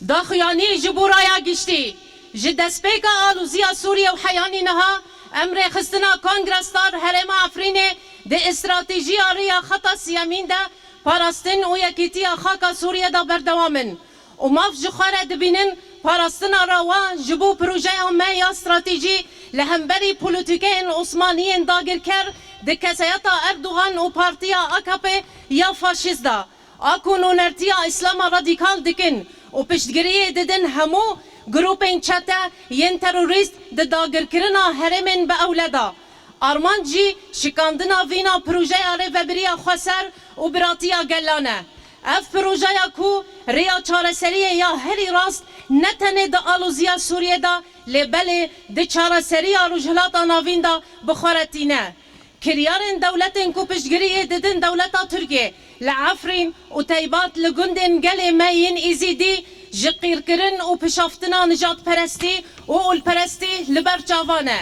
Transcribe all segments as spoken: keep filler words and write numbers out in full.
Daxuyanî ji bo raya giştî. Ji destpêka aloziya Sûriye û heyanî niha, em rêxistina Kongre Star Herêma Efrînê di stratejiya rêya xeta siyemîn de parastin û yekîtiya xaka Sûriye de berdewam in û maf ji xwe re dibînin parastina rawa ji bo projeya me ya stratejî li hemberî polîtîkeyên Osmaniyên dagirker di kesayeta Erdogan û partiya A K P ya faşîst de. A ku nûnertiya Îslama radîkal dikin û piştgiriyê didin hemû grûpên çete yên terorîst di dagirkirina herêmên bi ewle de. Armanc jî şikandina vîna projeya rêvebiriya xweser û biratiya gelan e. Ev projeya ku rêya çareseriyê ya herî rast ne tenê di aloziya Sûriyê de, lê belê di çareseriya Rojhilata Navîn de bi xwe re tîne. Kiryarên dewletên ku piştgiriyê didin dewleta Tirkiyê li Efrîn û teybat li gundên gelê me yên Êzîdî ji qîrkirin û pişaftina nijadperestî û olperestî li ber çavan e.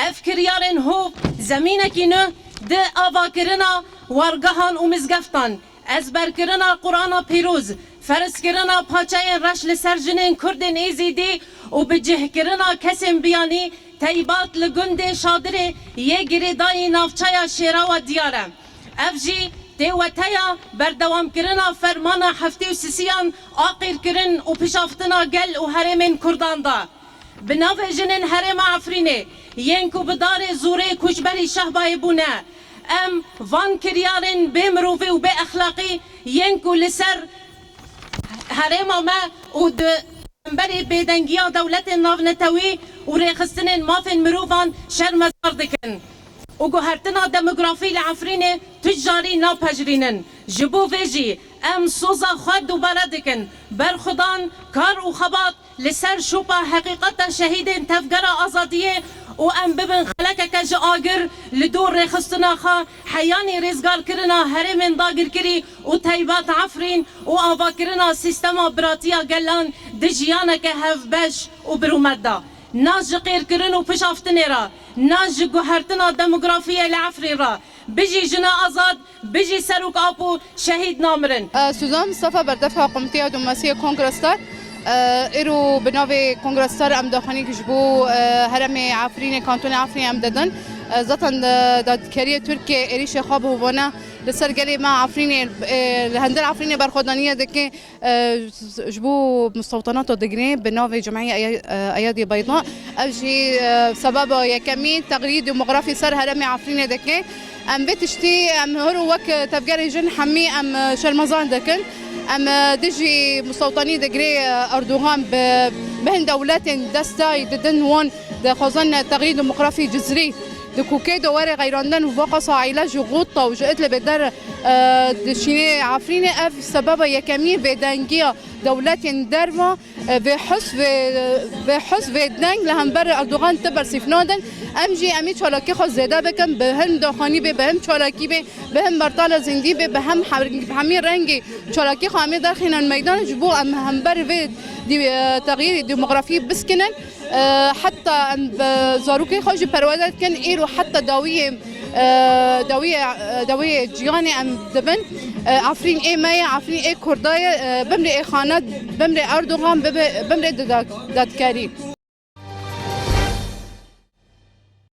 Ev kiryarên hov zemînekî nû di avakirina wargehan û mizgeftan, ezberkirina Qur'ana Pîroz, ferzkirina paçeyên reş li ser jinên Kurdên Êzîdî û bicihkirina kesên biyanî teybat li gundê Şadirê yê girêdayî navçeya Şêrawa diyar e. Ev jî tê weteya berdewamkirina fermana heftê û sisiyan a qîrkirin û pişaftina gel û herêmên Kurdan de. Bi navê jinên herêma Efrînê yên ku bi darê zorê koçberî Şehbayê bûne, em van kiryarên bê mirovî û bê exlaqî yên ku li ser herêma me û di hemberî bêdengiya dewletên navnetewî û rêxistinên mafên mirovan şermezar dikin û guhertina demografî li Efrînê tu carî napejirînin. Ji bo vê jî em soza xwe dubare dikin. Berxwedan, kar û xebat li ser şopa heqîqeta şehîdên Tevgera Azadiyê û em bibin xelekeke ji agir li dor rêxistina xwe heyanî rêzgarkirina herêmên dagirkirî û teybat Efrîn û avakirina sîstema biratiya gelan di jiyaneke hevbeş û birûmet de. Na ji qîrkirin û pişaftinê re, na ji guhertina demografiyê li Efrîn re. Bijî jina azad, bijî Serok Apo, şehîd namirin. Ez Suzan Mistefa, berdevka Komîteya Dîplomasiyê Kongre Star. E, Îro bi navê Kongre Star em daxuyaniyek ji bo, e, herêmê Efrînê, Kantonê Efrînê em didin. E, zaten, e, dadkariyê Tirkiyê êrîşê xwe bi hovane li ser gelê me Efrînê, e, li hundir Efrînê berxwedaniyê dike. E, ji bo mistewtanata digre bi navê Cemîya Eya-, e, Eyadê Beyda. Ev jî, e, sebeba yekemî texrîyê demografî ser herêmê Efrînê dike. Em vê tiştî, em her wek tevgerê jin hemî em, e, şermezar dikin. Em, e, dijî mistewtanî digre, e, Erdogan bi, bi hin dewletên destayî didin wan dixwazin texrîyê demografî cizrî di Kokê de were qeyrandin û vaqas aîle ji Xûta û ji Idlibê der, e, dişîne Efrînê. Ev sebeba yekemî bêdengiya dewletên derva, e, vê his, vê, vê his, vê deng li hember Erdogan ti bersîv nadin. Em jî em ê çalakî xwe zêde bikin, bi hin daxuyanî bê, bi hin çalakî bê, bi hin bertala zindî bê, bi hem her-, hemî rengê çalakî xwe em ê derxînin meydan ji bo em hember vê dî-, e, texyîrê demografî biskinin. E, heta em bi zarokê xwe jî perwerde dikin, îro heta dawiyê, e, dawiyê, e, dawiyê ciyanê em dibin. E, Efrîn ê me ye, Efrîn ê Kurda ye, e, bimrê ê xanet, bimrê Erdogan, bibe-, bimrê dida-, dadkarî.